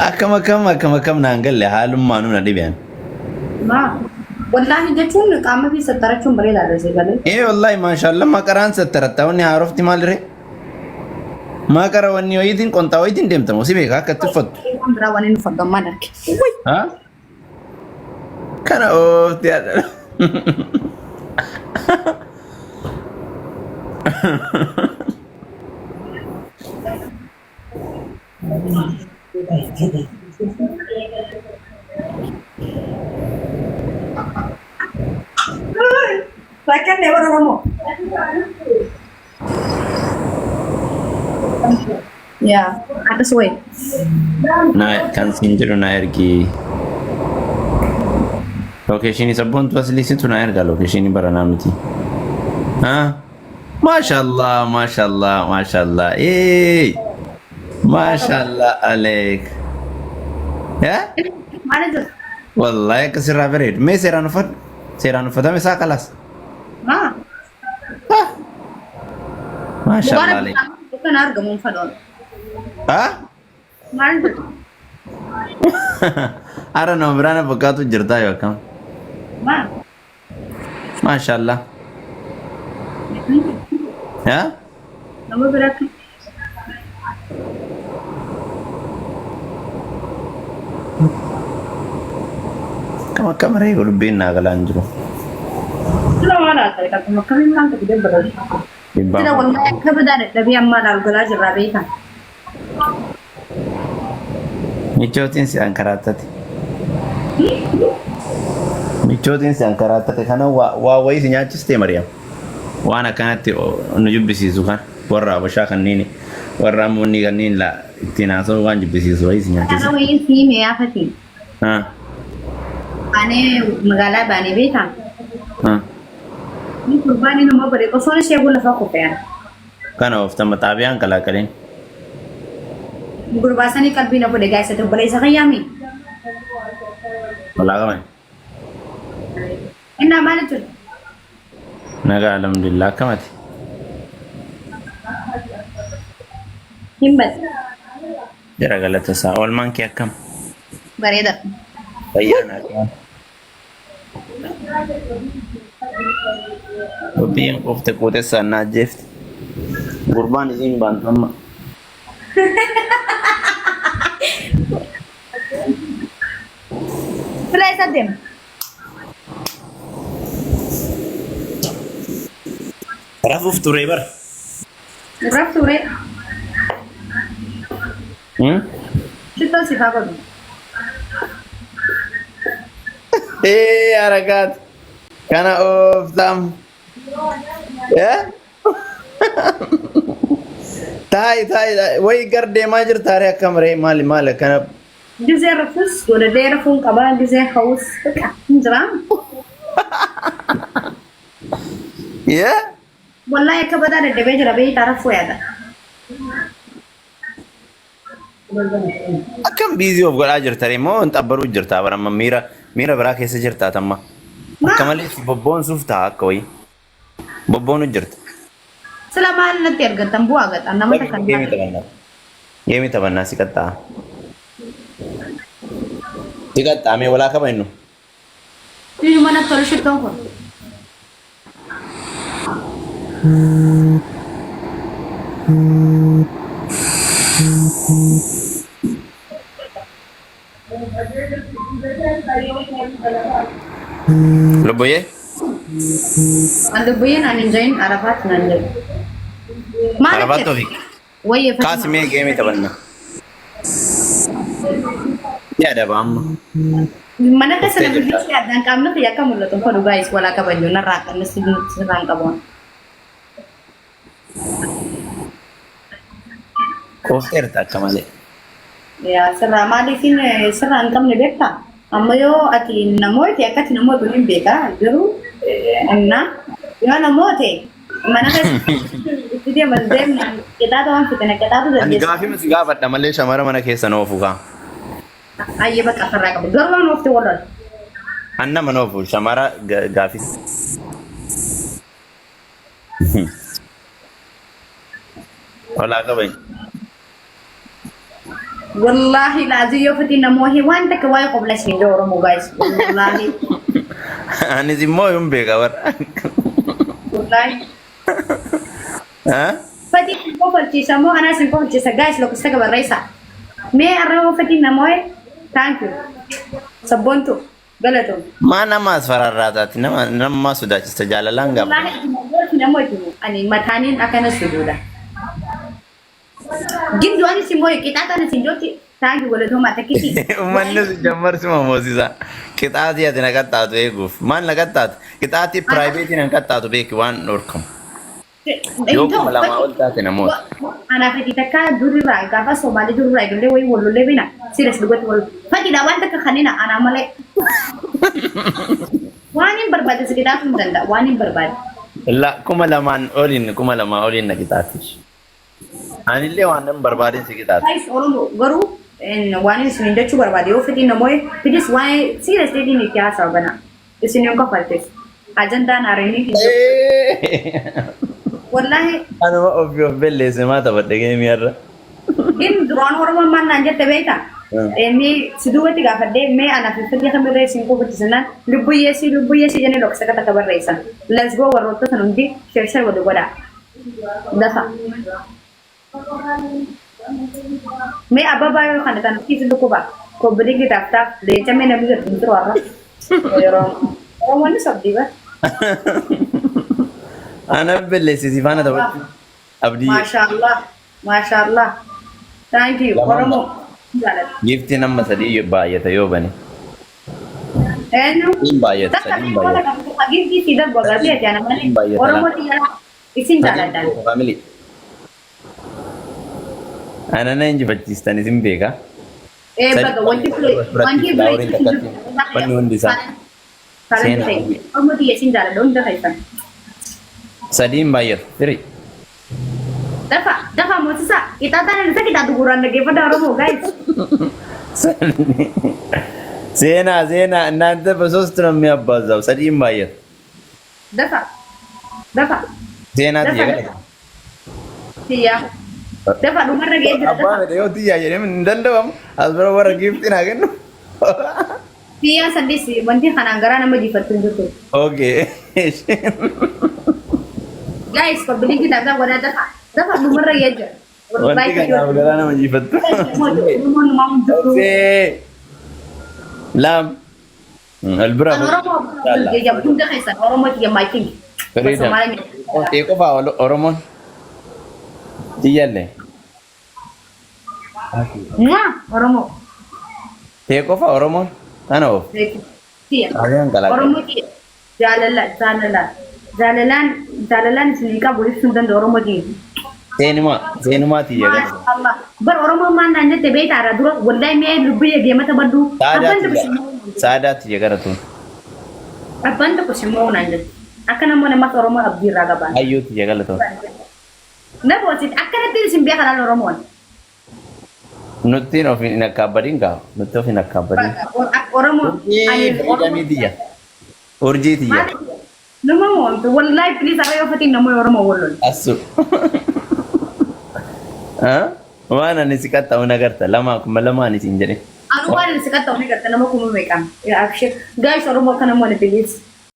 Akkam akkam akkam akkam naan galle haalummaanuu na dhibe. Maa wallaahi jechuun qaama fi sattarachuun bareedaadha isee galee. Ee wallaahi maashaallah maqaraan sattaratta wanni haarofti maaliree? Maqara wanni wayiitiin qonxaa wayiitiin deemtamu si beeka akka itti uffattu. Waan biraa waan inni uffatu ammaan arge. Ha? Kana oofti haadha. Rakkanne bara Oromoo. Yaa akkas wayi. Na kan siin jedhu na ergi. Lokeeshinii sabboontu asliisitu na erga lokeeshinii baranaa miti. Ha? Maashallah maashallah maashallah. Ee maashallah aleek. Eh? Maal jiru? Wallahi akka sirraa bareedu. Mee seeraan uffadhu. Seeraan uffatame isaa kalaas. Maa? Maashallah aleek. Kan argamuun fadhoon. Ha? Maal jiru? Ara nama biraan fakkaatu jirtaa yoo akkam. Maa? Maashallah. Ha? Nama biraatti. Akkam akkam ree dubbiin naa galaa hin jiru. Sila maal haasa'e qabdu akkamiin maal fidee barbaadu? Dhibbaan Sila wallahi akka badaa dadhabee ammaa laal galaa jirraa beekan. Michootiin si ankaraatate. Michootiin si ankaraatate kana waa wayii si nyaachistee Mariyaam. Waan akkanatti nu jibbisiisu kan warra Habashaa kanneen warra ammoonni kanneen la ittiin haasa'u waan jibbisiisu wayii si nyaachise. Kana wayiin sii mi'aafatiin. Haa. Baanee magaalaa baanee beekaa? Haa. Ni gurbaan inni nama godhe osoon ishee lafa kufee. Kana ooftama xaabiyaan kalaaqaleen. Gurbaa sanii qalbii na godhe gaa'isa obboleessa kiyyaami. Walaa qaban. Innaa maal jechuudha? Nagaa alhamdulillah akkamati. Hin bade. Jara galata isaa oolmaan kee akkam? Bareeda. Fayyaa naa. Dubbiin qufte quutessaan na ajjeefte. Gurbaan isiin baantu amma. Fila isa deema. Rafuuf ture bar. Raf ture. Shittoo sifaa godhu. Ee harakaat. Kana ooftam. Eh? Taayi taayi wayi gar deemaa jirta ree akkam ree maali maali akkana. Gizee rafus godhadhee rafuun qabaa gizee hawus baqa hin jiraa. Yee? Wallahi akka badaa dadhabee jira beektaa rafuu yaada. Akkam biizii of godhaa jirta ree moo hin xabbaruu jirta bara amma miira miira biraa keessa jirta atamma. Akka malee si bobboonsuuf ta'a akka wayii. Bobboonu jirta. Sila maal natti argattan bu'aa gaxan nama takka hin Geemii taphannaa. Geemii taphannaa si qaxxaa'a. Si qaxxa'a mee walaa kaba innu. Biyyu mana tolu shittoon kun. Lubbuyyee. An lubbuyyeen an hin jahin Arafaat naan jedhu. Maal Arafaat jettee? Toofiq. Wayye Kaasi mee geemii taphanna. Ni adaba amma. Mana keessa Dhuftee na jirta. bilbilchi addaan qaamni kiyya akka mul'atu hin fedhu guys walaa kabajnu narraa akka sirraan qabu. Quufteerta akka malee. Yaa sirraa maaliifin sirraa hin qabne beektaa? Amma yoo ati namoota akkati namoota hin beekaa garuu innaa yoo namoota mana keessa itti deeman deemna qixaata waan fitana qixaatu Ani dandeessa. gaafii si gaafadha malee shamara mana keessa na oofu kaa. Ayyee bakka farraa qabu garuu waan oofte wal lola. An nama na oofu shamara gaafii. Walaa qaban. Wallaahi laazii yoo fatiin namoonni waan takka waa'ee qobla isin ijoo Oromoo guys. Wallaahi. Anis immoo hin beeka bara. Wallaahi. Ha? Fatiin sin kofalchiisa moo anaa sin kofalchiisa guys lakkoofsa takka barreessa. Mee arraba fatiin namoonni thank you. Sabboontu galatoom. Maa nama as fararraataati nama nama sodaachista jaalalaan gaafa. Wallaahi namooti ani mataaniin akkana sujuuda. Giddu ani si mooye qixaaxaan isin jootti taangi galatoomaa takkiti. Uummanni si jammarsuma moosisa. Qixaatii ati na qaxxaatu eeguuf. Maal na qaxxaatu? Qixaatii private nan qaxxaatu beeki waan dhorkamu. Yoo 2000 ol taate namoota. Anaaf ati takka durirraa gaafa Somaalee durirraa eegalee wayii wal lollee bina serious dhugatti wal fadhiidha waan takka kanina anaa malee. Waan hin barbaade si qixaatuu hin danda'a waan hin barbaade. La 2000n oliin 2000 oliin na qixaati. Anillee waan nan barbaadeen si qixaata. Guys Oromoo garuu waan isin jechuu barbaade yoo fedhiin namoonni please waa'ee serious fedhiin itti haasawa gana isin hin kofaltes ajandaan haaranii hin jiru. Wallaahi. Anuma ofii of belleesse maa taphadhe geemii har'a. Gin duraan Oromoon maal naan jette beektaa? Inni si duubatti gaafadhee mee anaaf fedhii kamirree isin kofalchisanaan lubbu yeesii jennee dhoksa takka barreessan. Let's go warroota san hundi share share walii godhaa. Dafa. Mee ababaa yoo kana tan kiisi dhukkuba. Kobbili taaf taaf leenca mee namni jedhu hin jiru har'a. Yeroo Oromoonni sabdii bara. Ana belleesse si faana taphachuu. Abdii. Maashaallah. Maashaallah. Thank you. Lamaan Oromoo. Jaalladha. Giiftii nama sadii baay'ata yoo bane. Eenyu? Sadiin baay'ata. Takka Sadiin mee qola baay'ata. qabdu giiftii si darbu agartee ati ana malee. Sadiin baay'ata. Oromoo xiyyaara isin jaalladha. Family. Ana na injifachiistan isin beeka. Ee Sadii baga wanti baay'ata. wanti Flaaworiin takkatti. Wanni hundi isaa. Seenaa. Oromoo xiyya isin jaalladha hunda keessan. Sadiin baay'ata. Three. Dafa dafa moosisa qixaaxaan isa qixaatu gurraan dhaggeeffadha Oromoo guys. Seenaa seenaa እናንተ በሶስት ነው የሚያባዛው። Sadiin baay'ata. Dafa dafa Seenaa dafa tiyya galata. Tiyya dafa dhumarra ga'ee jira Abbaa dafa. fedhe yoo tiyyaa jedhee hin danda'amu. As bira warra giiftiin haa kennu. Tiyyaa sadis wanti kanaan garaa nama jifattu hin jirtu. Okay. Guys kobbili kitaabaa godhaa dafa dafa dhumarra ga'ee jira. Wanti kanaaf garaa nama jifattu. Obsee. Lam. Ol bira. Oromoo hunda keessan Oromoo tiyya maatiin. Freedom. Tee qofaa Oromoon. Tiyyallee. Mwah Oromoo. Tee qofa Oromoon. Kana oof. Tiyya. Xaaliyaan kalaqe. Oromoo tiyya. Jaalala jaalala jaalalaan jaalalaan isin qabu ibsuu hin danda'u Oromoo tiyya. Seenumaa seenumaa tiyya galata. Maashaallah. Bar Oromoo maal naan jette beektaa irraa dura wallahi mee lubbiyyee deemata baddu. Saadaa Abbaan tokko tiyya. simmoo Saadaa tiyya galatuun. Abbaan tokko simmoo naan jette. Akka namoonni ammas Oromoo abdii irraa qaban. Hayyuu tiyya galatuun. Na boositti akkanatti isin beekan laal Oromoon. Nuttiin of hin akkaabbadiin gaa. Nutti of hin akkaabbadiin. Oromoo Urjii freedomii tiyya. Urjii tiyya. Nama moomtu wallahi please har'a yoo fatiin namoonni Oromoo wal lolu. Assu. Waan ani si qaxxa'u nagarta lama 2000 isin jedhe. Anu waan si qaxxa'u ni garta nama kuma meeqaan. Abshir. Guys Oromoo akkana moone please.